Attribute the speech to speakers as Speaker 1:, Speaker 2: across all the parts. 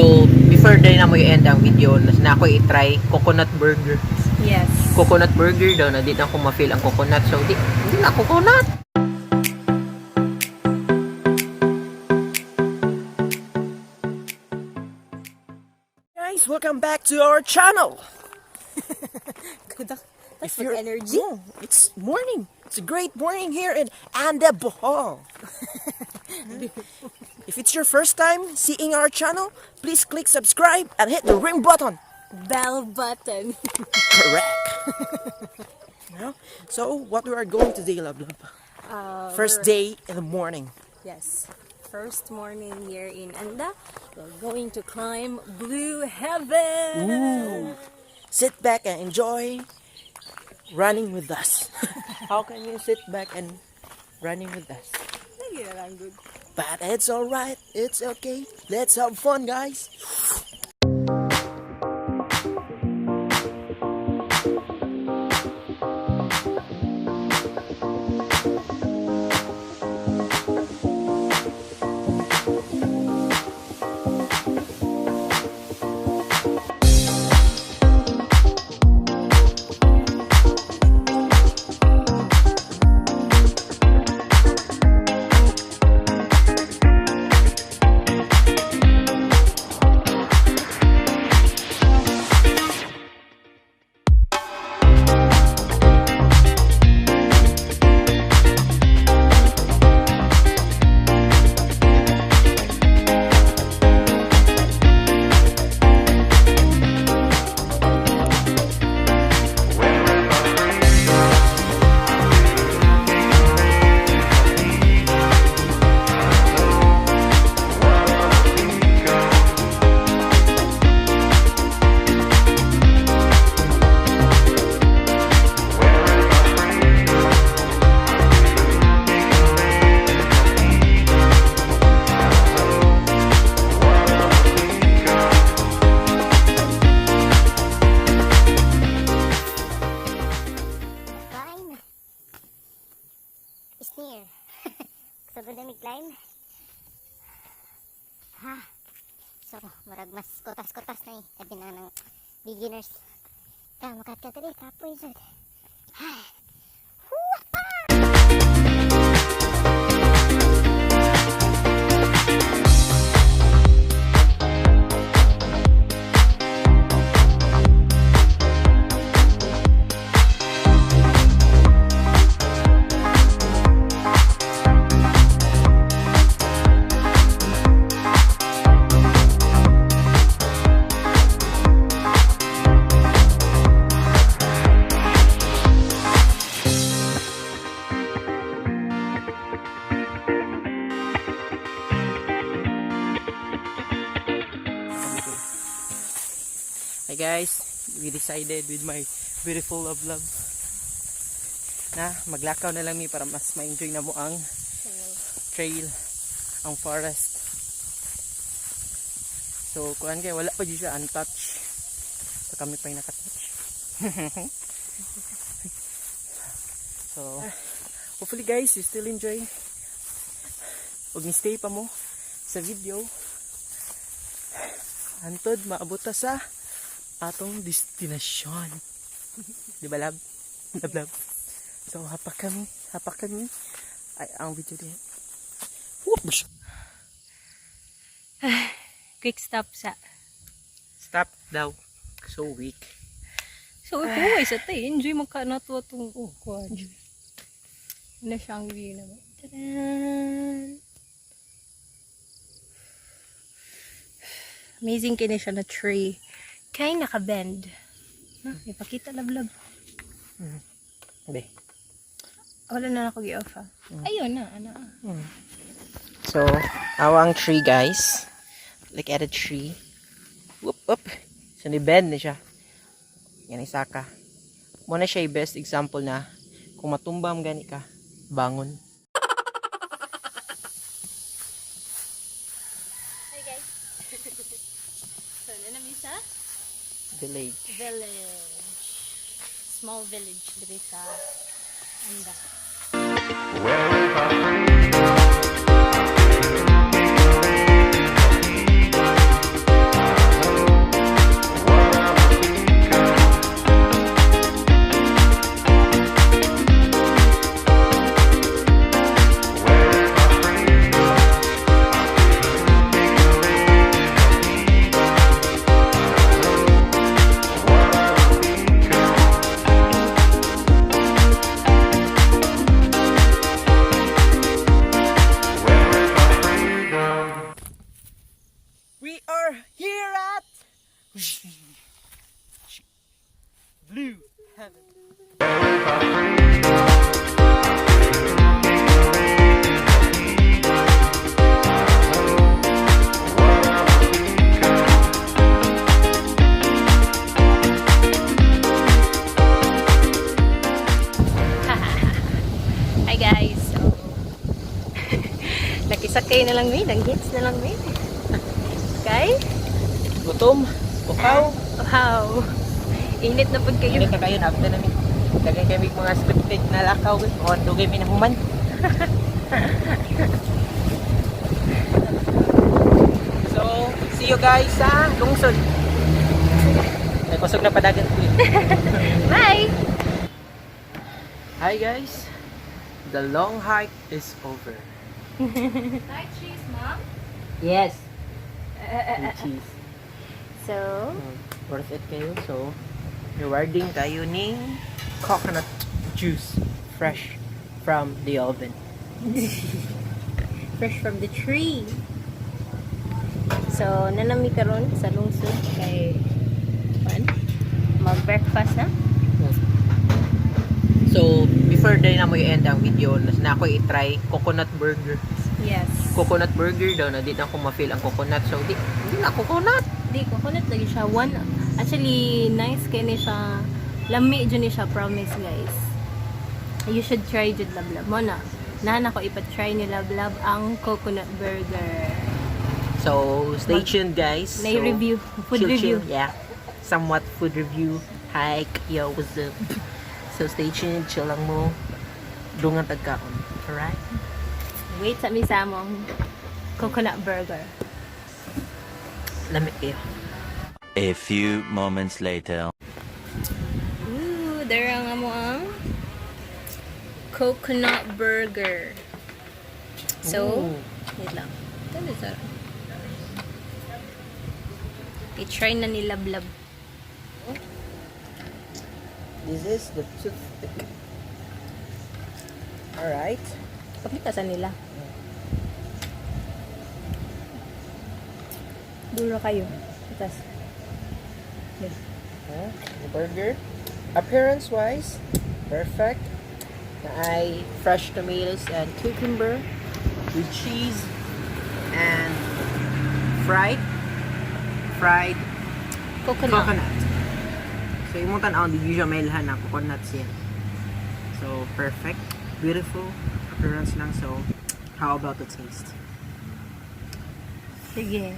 Speaker 1: So, before din na mo i-end ang video, na ako i-try coconut burger.
Speaker 2: Yes.
Speaker 1: Coconut burger daw na di na ako ma-feel ang coconut. So, di na coconut.
Speaker 3: Guys, welcome back to our channel.
Speaker 2: That's
Speaker 3: If
Speaker 2: with
Speaker 3: you're-
Speaker 2: energy.
Speaker 3: Yeah, it's morning. It's a great morning here in Anda, Bohol. If it's your first time seeing our channel, please click subscribe and hit the ring button.
Speaker 2: Bell button.
Speaker 3: Correct. Yeah. So, what we are going today, love, love? First day in the morning.
Speaker 2: Yes. First morning here in Anda. We're going to climb Blue Heaven.
Speaker 3: Sit back and enjoy running with us. How can you sit back and running with us?
Speaker 2: Lagi na lang, good.
Speaker 3: But it's alright. It's okay. Let's have fun, guys.
Speaker 4: Climb is near. So ganda mi climb. Ha. So murag mas kutas-kutas na eh. Sabi na ng beginners. Ka makat ka dali kapoy jud. Ha.
Speaker 3: Hi guys, we decided with my beautiful love love na maglakaw na lang mi para mas ma-enjoy na mo ang trail, ang forest. So, kuan kay wala pa jud siya untouched. So kami pa yung nakatouch. So, hopefully guys, you still enjoy. Huwag ni stay pa mo sa video. Antod, maabot ta sa atong destinasyon. Di ba, love? Love, love. So, hapak kami. Hapak kami. Ay, ang video din. Whoops!
Speaker 2: Quick stop sa.
Speaker 1: Stop daw. So weak.
Speaker 2: So, ikaw sa tay. Enjoy mo ka na to itong oh, kuwan. Ano siyang view naman. Tadaan! Amazing kini siya na tree. Kay naka-bend. Ha, ipakita lablab.
Speaker 1: Be.
Speaker 2: Wala na ako gi-off ah. Ayun na, ana.
Speaker 3: So, awang tree, guys. Look at the tree. Whoop, whoop. So, ni-bend na siya. Yan, isa ka. Muna siya yung best example na kung matumba ang gani ka, bangon.
Speaker 2: Hi guys. So, nanami sa
Speaker 3: Village.
Speaker 2: Village. Small village diri sa Anda.
Speaker 5: Well, if I free,
Speaker 3: We are here at Blue Heaven.
Speaker 2: Hi guys. So, nakisakay na lang mi, nang-hits na lang mi. Okay?
Speaker 3: Gutom, bukaw.
Speaker 2: Wow. Init na pud kayo.
Speaker 3: Init na kayo, after namin. Daghan kami mga scripted na lakaw. O, dugay mi nahuman. So, see you guys sa lungsod. Nagkusog na padagan ko.
Speaker 2: Bye!
Speaker 3: Hi guys! The long hike is over.
Speaker 2: Hi, cheese, mom.
Speaker 3: Yes! With cheese.
Speaker 2: So,
Speaker 3: Worth it kayo. So, rewarding tayo ning coconut juice fresh from the oven.
Speaker 2: Fresh from the tree. So, nanami karon sa lungsod kay pan mag-breakfast na.
Speaker 1: So, before day na mo i-end ang video, na ako i-try coconut burger.
Speaker 2: Yes.
Speaker 1: Coconut burger daw na di na ako ma-feel ang coconut. So, di na coconut.
Speaker 2: Di, coconut lagi siya. One, actually, nice kay ni siya. Lami jud ni siya, promise guys. You should try jud lablab. Mo na. Nana ko ipa-try ni Lablab ang coconut burger.
Speaker 1: So, stay tuned guys.
Speaker 2: May
Speaker 1: So,
Speaker 2: review. Food
Speaker 1: chill,
Speaker 2: review.
Speaker 1: chill, yeah. Somewhat food review. Hike. Yo, what's up? So, stay tuned. Chill lang mo. Dungan tagkaon. Alright?
Speaker 2: Wait sa mi sa among coconut burger.
Speaker 1: Lamit kayo.
Speaker 5: A few moments later.
Speaker 2: Ooh, there ang amo ang coconut burger. So,
Speaker 1: Ooh.
Speaker 2: wait lang. Ito na I-try na ni Lablab.
Speaker 3: This is the toothpick. Alright.
Speaker 2: Pakita sa nila. Duro kayo. Itas.
Speaker 3: Huh? The burger. Appearance wise, perfect.
Speaker 1: Ay fresh tomatoes and cucumber with cheese and fried
Speaker 2: Coconut.
Speaker 1: coconut. So imong tan-aw di gyud siya mailhan na coconut siya. So perfect, beautiful appearance lang. So how about the taste?
Speaker 2: Sige.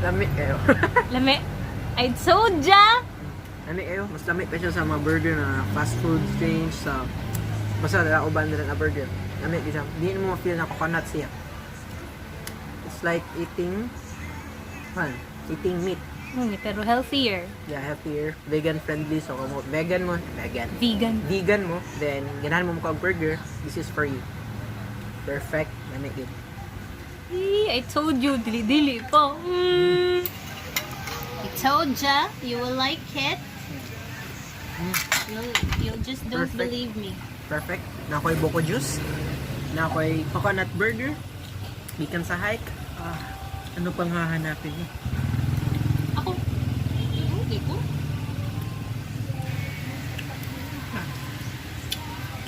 Speaker 1: Lami kayo.
Speaker 2: Lami. I told ya!
Speaker 1: Lami kayo. Mas lami pa siya sa mga burger na fast food chain sa basta na uban nila na burger. Lami gyud siya. Di mo ma-feel na coconut siya. It's like eating well, eating meat.
Speaker 2: Pero healthier.
Speaker 1: Yeah, healthier, vegan friendly. So kung vegan mo, vegan.
Speaker 2: Vegan.
Speaker 1: Vegan mo, then ganahan mo mukha og burger, this is for you. Perfect. Lami gyud.
Speaker 2: Eh, I told you, dili-dili pa. I told ya, you will like it. You just don't
Speaker 1: Perfect.
Speaker 2: believe me.
Speaker 1: Perfect. Na ako'y buko juice. Na ako'y coconut burger. Gikan sa hike. Ah, ano pang hahanapin mo?
Speaker 2: Ako, hindi ko.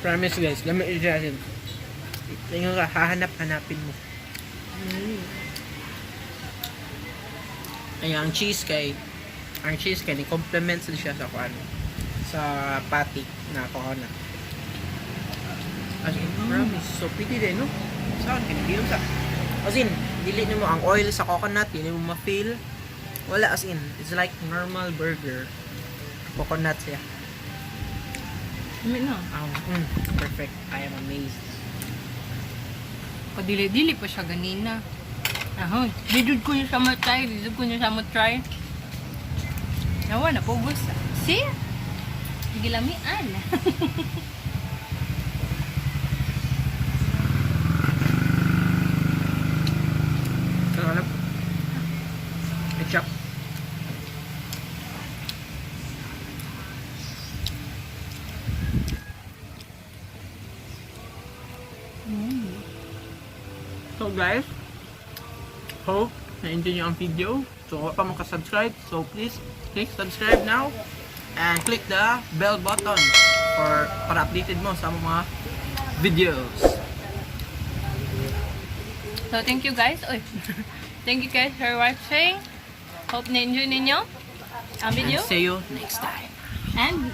Speaker 1: Promise guys, lami siya as in. Tingnan ka, hahanap-hanapin mo. Ay, ang cheese kay ni complements siya sa kuan sa patty na coconut. As in, promise. So, pwede din, no? Saan? Kinigilom sa... As in, dili nimo ang oil sa coconut, dili mo ma-feel. Wala, as in, it's like normal burger. Coconut siya.
Speaker 2: Lami na.
Speaker 1: Perfect. I am amazed.
Speaker 2: Padili-dili pa siya ganina. Ahon, didud ko niya sa matry, didud ko niya sa matry. Nawa na pugos. See? Gilamian.
Speaker 1: So guys, hope na-enjoy nyo ang video. So kung pa mo ka-subscribe, so please click subscribe now and click the bell button for para updated mo sa among mga videos.
Speaker 2: So, thank you guys. Oy. Thank you guys for watching. Hope na-enjoy ninyo ang video.
Speaker 1: And see you next time.
Speaker 2: And